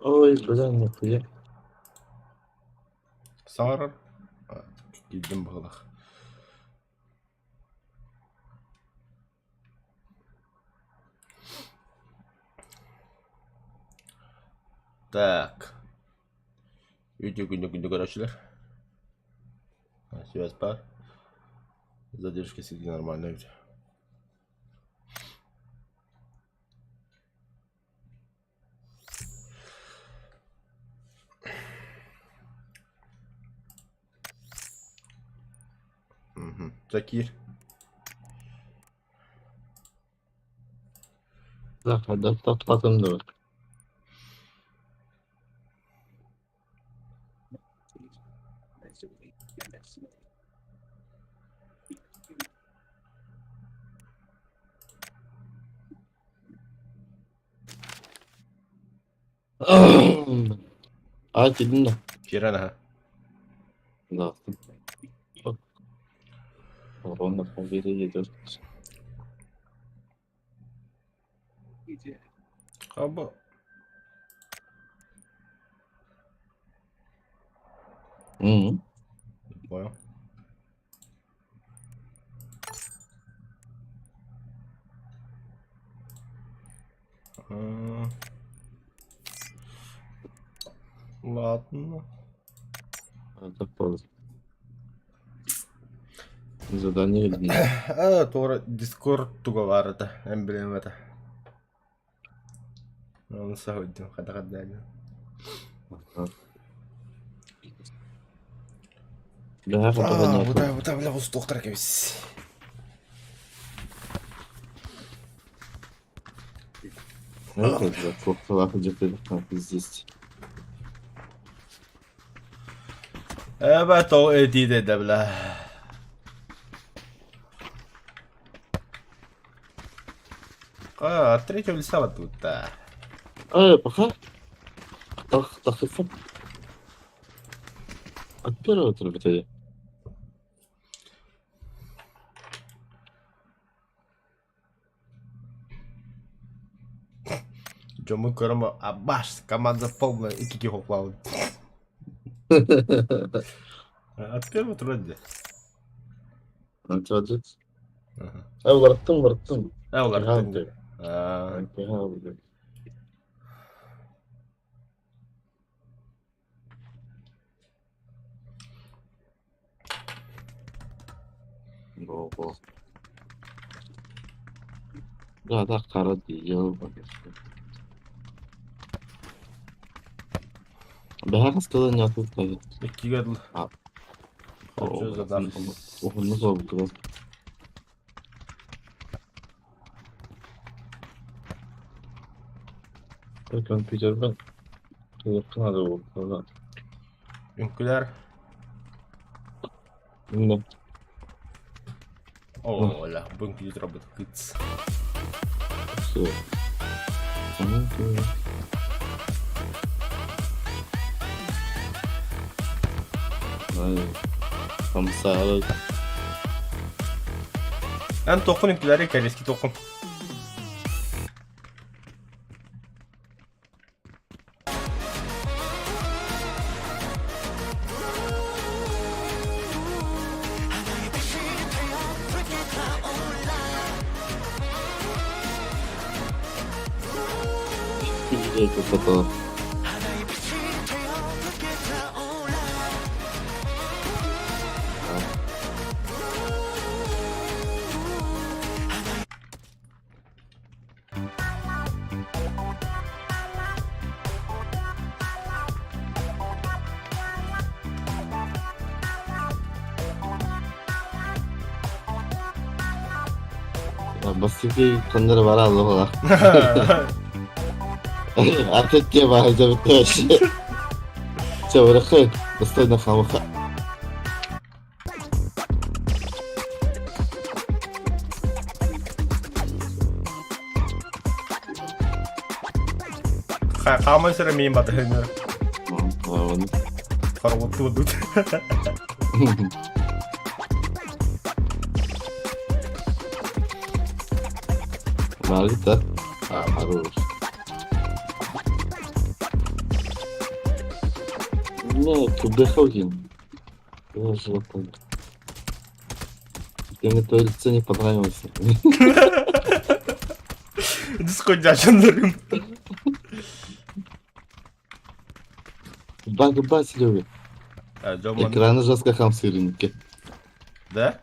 Ой, бля, нихуя. Саҥарар киирдим быһыылаах. Так. Үтүө күнү күндү көрөөччүлэр. Связь баар. Задержка сидит нормально эбит. Мгм. Закир. Таппатым дуо? Аа киирдим да? Киирэн аһа. Да. Ровно полбеды идет. Хаба. М. Понял. М. Ладно. Это просто. Задание дня. А, туора Discord туга баар этэ, эмблемата. Оны саһыйдым, хата-хата Бэһэ А, хотоҕо бута, бута, бля, устуохтара кэбис. Здесь. Эбэ, то этиде да, бля. А, от третьего лица вот тут, да. Пока. Тахыфа. От первого только Дьоммун көрөн абаш, команда полная, икки киһи хоклаабыт. От первого турар дии. Уларыттым, уларыттым. Э, уларыттым дии. Аа. Бо-бо. Да, да, хара дии, Бэһэ хаста да ньаатыт Иккигэ дылы. Хочу задам. Уһуннук суолбутугар. Компьютербын ылыахха наада буолла. Үҥкүлэр. Ну. О, ля, бу үҥкүлүү турарбыт кыц. Все. Хамсаары. Эн тоххун үҥкүлэри кэлиски тоххун. Фото. Бастакы ханнары бара аллаҕа. Атын тема забытыаш. Чабырахы, достойно хамаха. Хааман сирэ миин батыһыҥҥа. Оны. Хоргуттуу дут. Маргита. Хорош. Не, Кубехогин. Я же Мне твое лицо не понравилось. Дисходящим. Баг Серега. Дьоммун. Экраны жестко хамсырынки. Да?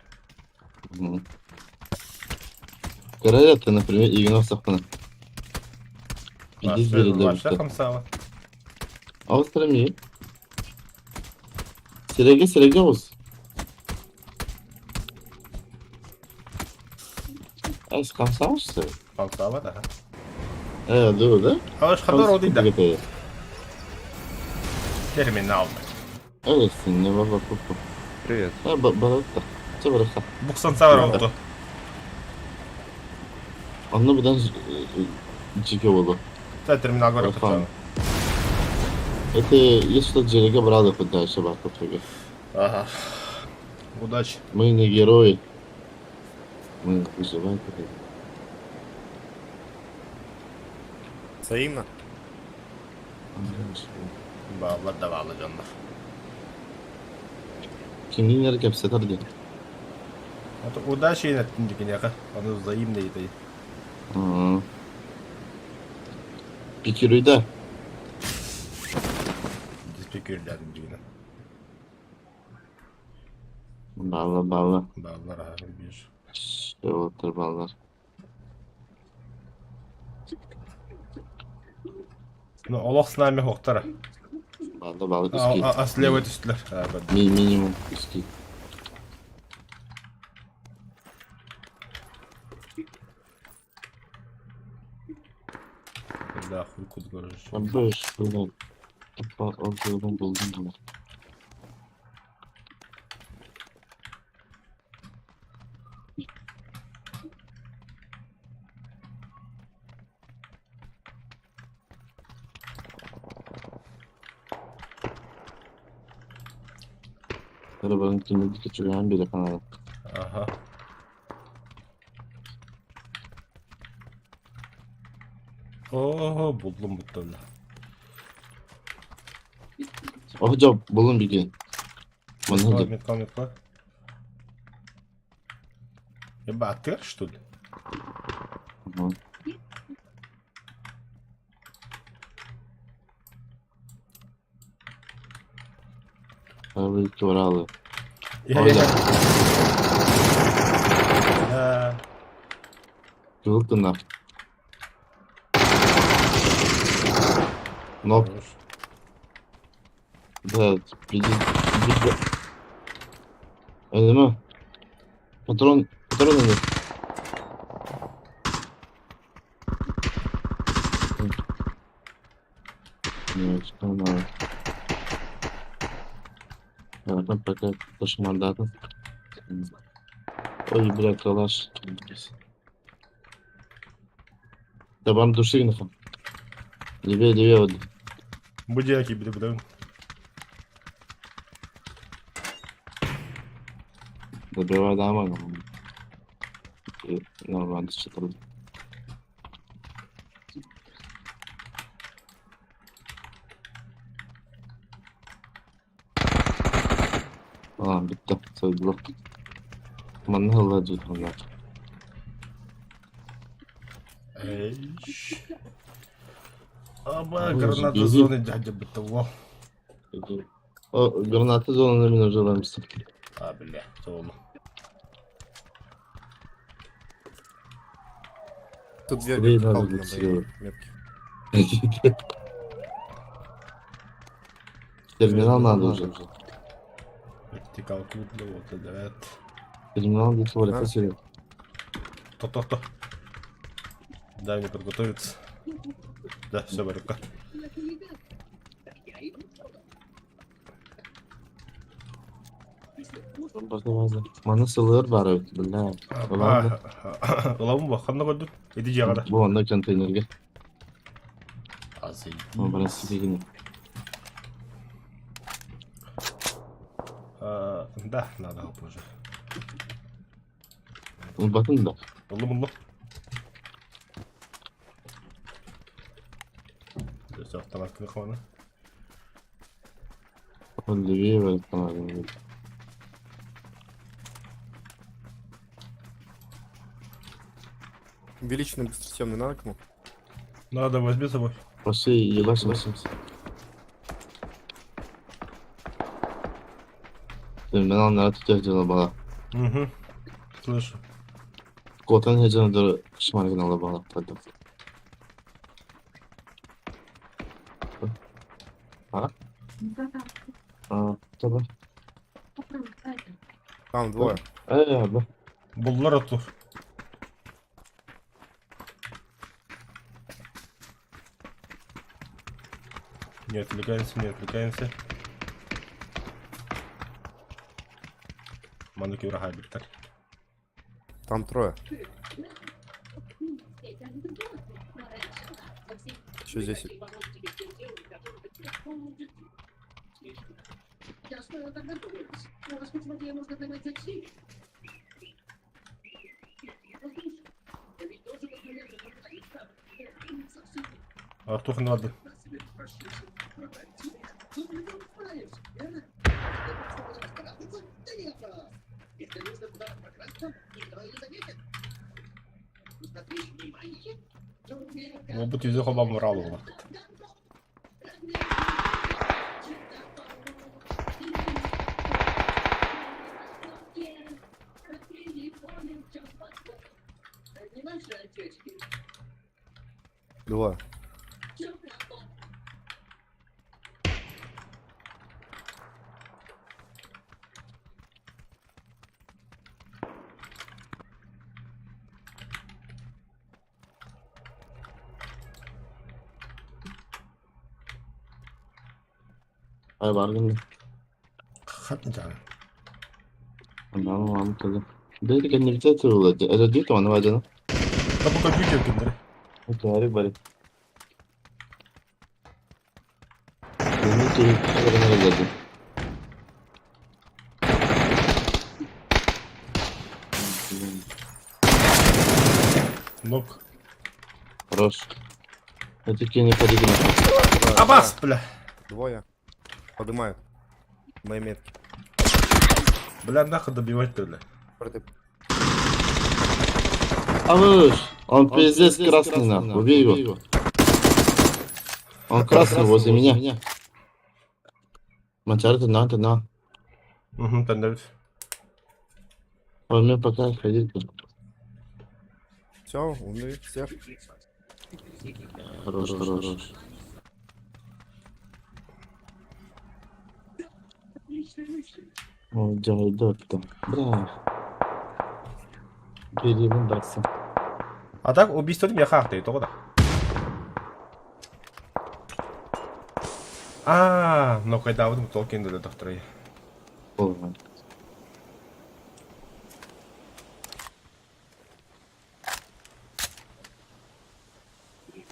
Король например, Игнор Сахмана. Иди Вообще хамсава. Австралия. Серега, Серега ус. Эс хамсаушься? Хамсава, да. Да, да? Алыш хадор одыйда. Терминал. Эй, не баба купу. Привет. Баратта. Че бараха? Буксан савар oldu. Онно будан жиге болу. Та терминал горы Телефон. Это если Джерега брала дальше бакуфега. Ага. Удачи. Мы не герои. Мы выживаем. Взаимно. Балла давала дьоннор. Кимнин кэпсэтэр диэн. Удачи инэттин дикинеха. Ону взаимно итэй. Пикируйда. Диспикердядым дигинен. Балла балла. Баллар аха бир. Отыр баллар. Ну, олох с нами хоқтара. Балла балла үски. А слева түстүлөр. Минимум үски. Да, хуй куд көрөш. Беш, блин. Тупо отзывын булдым. Arabanın kimliği küçülen biri falan. Ага. Оо, булдум бутталла. Охжо булун биги. Мана деп. Метка, метка. Еба, ты что ли? Arabayı туралы. Я. Кылтына. Но, да, биди. Öyle Патрон, патрон нет. Нет, что надо. Ладно, пока пошмандата. Ой, бля, калаш. Да вам души нахуй. Левее, левее, вот. Будяки, бля, бля. Добивай дама. Нормально, что-то. А, битте. Сойдулар. Манна ылла дьиэтэллэр. Эйш. Аба, Ой, граната иди. зоны дядя бытово. О, граната зонаны мин уже ламсым. А, бля, зону. Тут две Блин, надо вертикалки будет на Серега. моей метке. Терминал надо уже. Вертикалки бля, вот это. Терминал где-то А. Серега. То-то-то. Дай мне подготовиться. Да, все, Барюка. Маны сылыр бар бля. Ладно. Ылабын ба, ханна көрдүн? Иди жагада. Бу анда контейнерге. Азый. Брат, сидигини. Да, надо позже. Батын да. Улы муллу. Все, автомат кылык. Он левее восстанавливает. Увеличенный быстросъемный надо кому? Надо, возьми с собой. Пошли, ебашимся. Мен аннара түтэ бала. Угу. Слышу. Котан хеджан шмаргын ала бала. А? А, таба. Там двое. Э, б. Буллар Артур. Не отвлекаемся, не отвлекаемся. Мануки врага Виктор. Там трое. Еще здесь. Артур надо. Мабуть, взял вам моралу. Двое. Ай, баргын. Хат не Анам вам тогда. Да это нельзя было. Это где-то он вадина. Да пока видео киндер. Это бari. Нок. Хорош. Это не ходи Трое, Абас, бля. Двое. Поднимают. Мои метки. Бля, нахуй добивать-то, бля. Проты- А вы он пиздец красный нахуй, убей его. Он красный возле меня. Мачар, ты на, ты на. Угу, там давид. Он мне пока ходить. Все, умный всех. Хорош, хорош. О, дядя, там. Бля. Бери, даться. А так убийство меня хахты, то да. А, ну когда вот Толкин да доктор.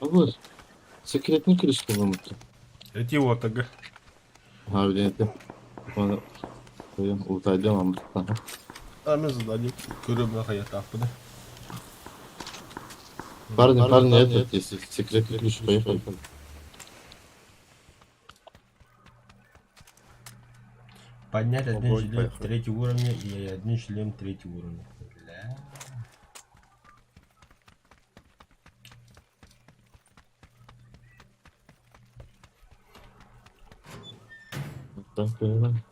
Вот. Секретный ключ по-моему. Эти вот так. А, блин, это. Он. Утайдем, а А мы задание. Көрөм нахуй я Парни, парни, этот, если секретный ключ, поехали. Поднять один Огонь, шлем поехали. третьего уровня и один шлем третьего уровня. Бля. Так, наверное.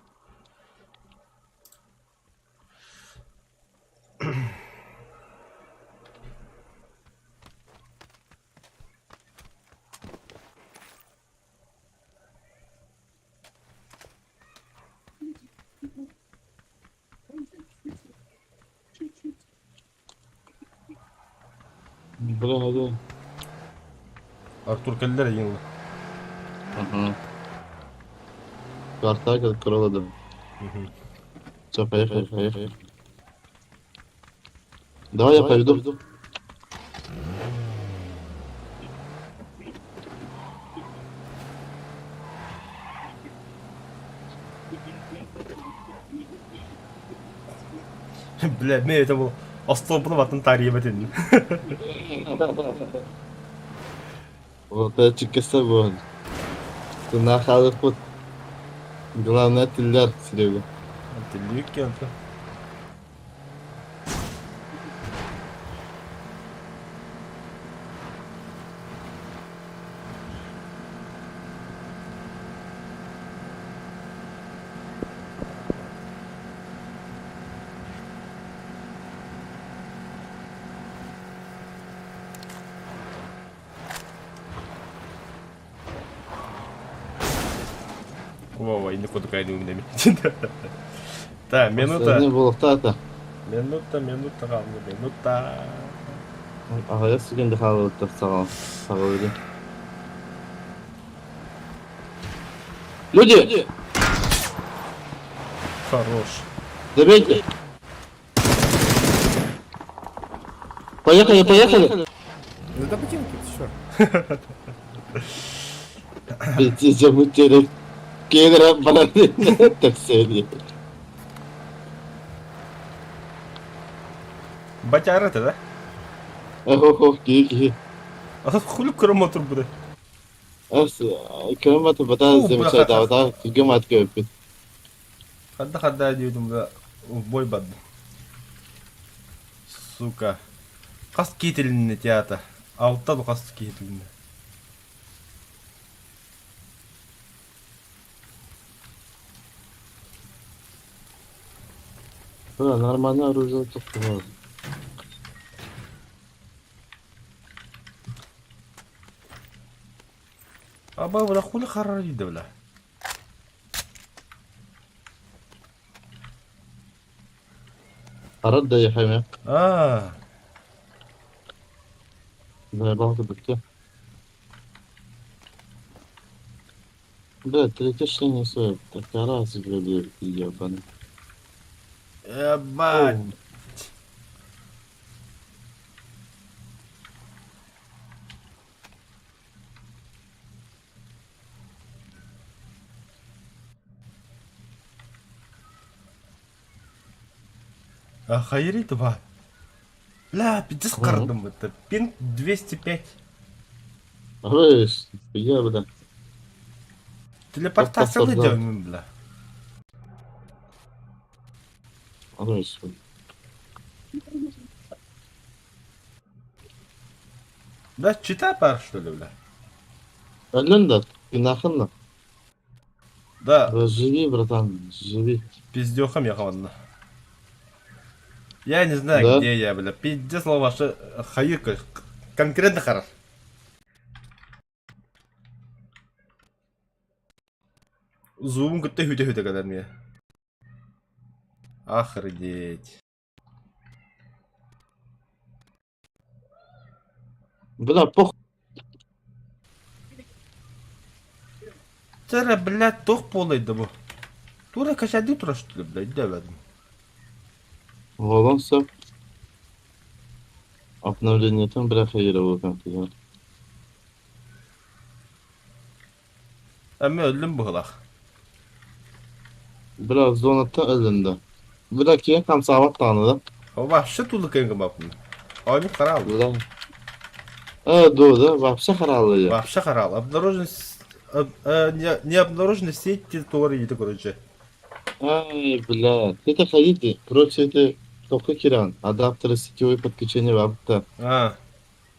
Бля, да. Артур кэллэр йылы. Ага. Квартал кролла, да. Все, поехали, поехали. Давай я поведу. Бля, мен это был остолбunu батын тария бетин. Вот это чекесе был. Ты нахалых вот. Главное тиллэр, Серега. Тиллибит кем-то. Вова, инник курдук айдыыбын эми. Так, минута. Последний буолуохтаата. Минута, минута хаалла, минута. Аҕыйах секунда хаалбыттар саҕа саҕалыыр. Люди! Хорош. Забейте! Поехали, поехали! Ну это ботинки, ты чё? Пиздец, Кедра баран тэпсэли. Батяра это, да? Ох, киһи. А хули көрөм отур Ас көрөм бата замечай түргэн маат көппүт. Хадда хадда диэбитим да бой бардым. Сука. Хас киитилиннэ театр? Алта хас киитилиннэ? Да, нормально оружие тоқтамады. Аба, бля, хули харар дейді, бля. Арат да яхайма. Аа. Заебал ты. Бля, третье не стоит. Так раз, блядь, ебаный. Ебать. Охуеть два. Бля, пиздец кардым это. Пинг 205. Слышь, я, бля. Телепортация да. делаем, бля. Слышь. Бля, читай пар, что ли, бля? Өлөн да, гүнахын да. Да, Живи, братан, живи. пиздехом я ладно. Я не знаю, Да? где я, бля. Пиздец, лаваши, хайырка. Конкретно хорош. Зум кытта хүтэ-хүтэ кэлэр мне. Охренеть. Бля, похуй. Тэра, блядь, тох полайда бу. Тура качады тура что ли, блядь, дәвәдим. Волон сөп. Обновлениетин бля хайыра болған. Әмме өллүм быһылах. Бля, зонаттан өлүндө. Бля, кийин хамсаабат даҕаны да. Вообще тулы кынгымаппын. Они харал. Бля. Э, да, да, вообще харалы я. Вообще харал. Обнаружен... Не, не обнаружена сеть территории, короче. Ай, бля, это ходите. Короче, это только киран. Адаптеры сетевой подключение вабта. А,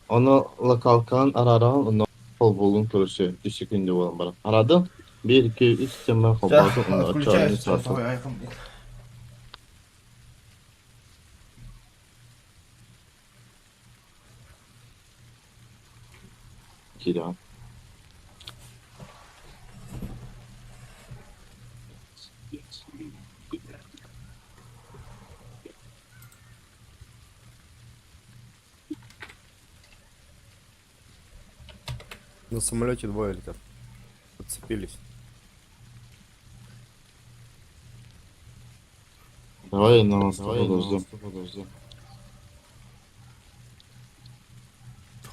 Оны локалкан араран, оны холболун, короче, 3 секунда болан бара. Арадым. 1, 2, 3, теммен холболун, оны отключаюсь. очоğunu сатым. Киран. На самолете двое летят. Подцепились. Давай на нас подождем. Подождем.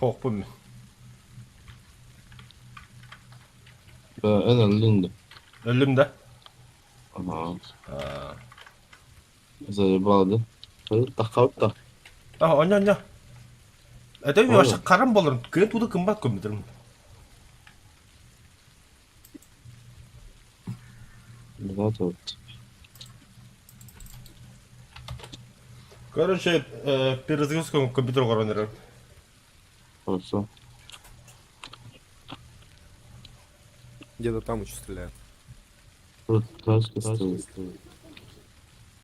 Хохпун. Эн өлүндө. Өллүм да? Ага. А, Заебал, да? Тахкап та. А, оня, оня. Это Ой. вообще карам болар. Кыт туды кымбат көмдүрүм. Вот вот. Короче, перезагрузка компьютера оҥорон. Хорошо. Где-то там еще стреляют. Тут тачка стоит.